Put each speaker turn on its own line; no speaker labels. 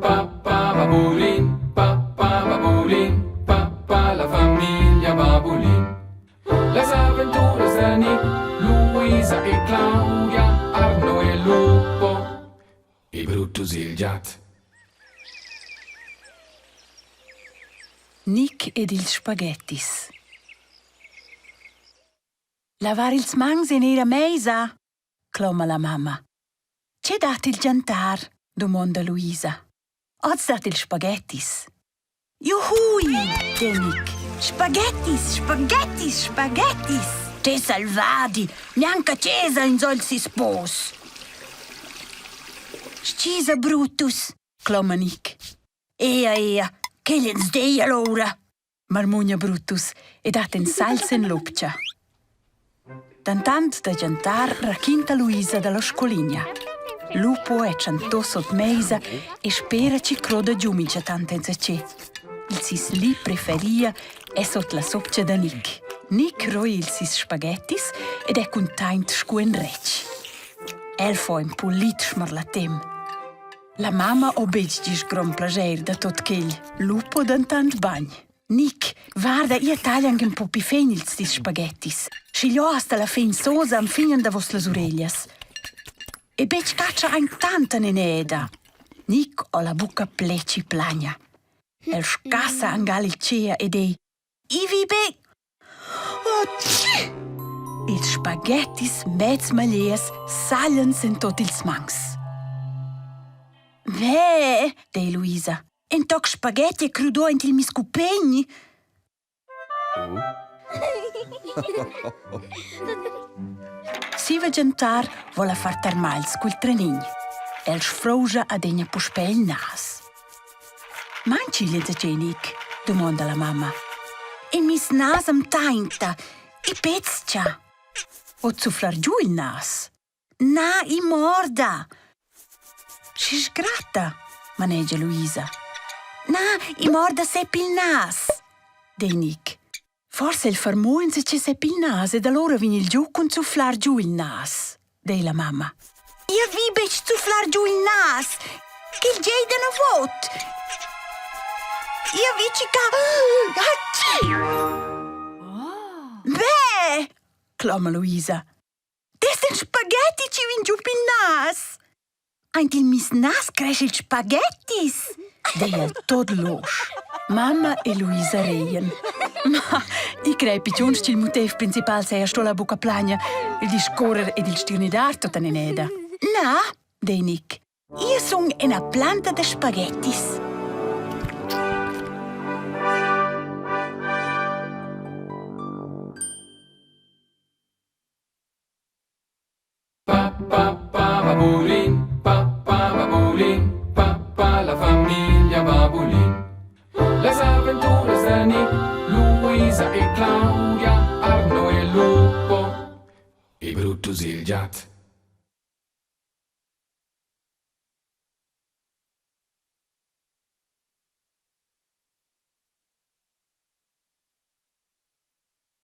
pa pa babulin, pa pa babulin, pa pa la famiglia Babulin. Las aventuras da Nick, Luisa e Claudia, Arno e Lupo e Brutus il giat.
Nick ed ils spaghettis. Lavar ils mauns en ira meisa, cloma la mamma. Tge dat il giantar? dumonda Luisa. Oz dat il spaghettis. Juhui, di Nick. Spaghettis, spaghettis, spaghettis! Te salvadi, gnanca chesa in sols sis pos. Stgisa Brutus, cloma Nick. Ea, ea, quel ens dei allora! marmugna Brutus e dat en salz en lopcha. Dantant da giantar raquinta Luisa dalla scoligna. Lupo è chantò sot meisa e spera chi croda giu minchatant enzatgé. Il sis li preferia è sot la sopcha da Nick. Nick roi ils sis spaghettis ed è cuntaint scu en retg. El fo ün pulit schmarlatem. La mamma ho betg gist grond plaschair da tot quel. Lupo dentant bagn. Nick, guarda, ia taglia anche un po pi fin ils tis spaghettis. Schigliò hasta la fin sosa am fignan davos las ureglias. E betg catscha aint tanta neneda. Nick ho la bucca pleci plagna. El scassa angal il tgea ed ei Ivi be Ils spaghettis mez magliers saglian sin tot ils mangs. Ve, dei Luisa, in toc spaghetti è crudo aint il mis cupegn. Siva gentar vola far termagls cul trenign. El sfrouscha adegna puspè il nas. Manchi l'insatgei Nic? dumonda la mamma. E mis nas am tainta e pezcha. O zufflar giu il nas? Na, i morda. Schi sgratta, manegia Luisa. Na, i morda sep il nas, dei Nic. Forsa il fermo insatge sep il nas ed allora vegn il giu cun zufflar giu il nas, dei la mamma. Ia vi betg zufflar giu il nas, ch'il gieda na vot. Ia vi ca... Beh, cloma Luisa. Dest en spaghetti ci vin giu pil nas. Aint il mis nas cresce il spaghettis, dei el tot losch. Mamma e Luisa reien. Ma i crei picciuns ch'il motiv principal saja sto la bucca plagna, il discorrer ed il stirnidar tot aneneda. Na, dei Nick, io sun ina planta da spaghettis.
Pa pa pa babulin, pa pa babulin, pa pa la famiglia Babulin. Las aventuras da Nick, Luisa e Claudia, Arno e Lupo e Brutus il giat.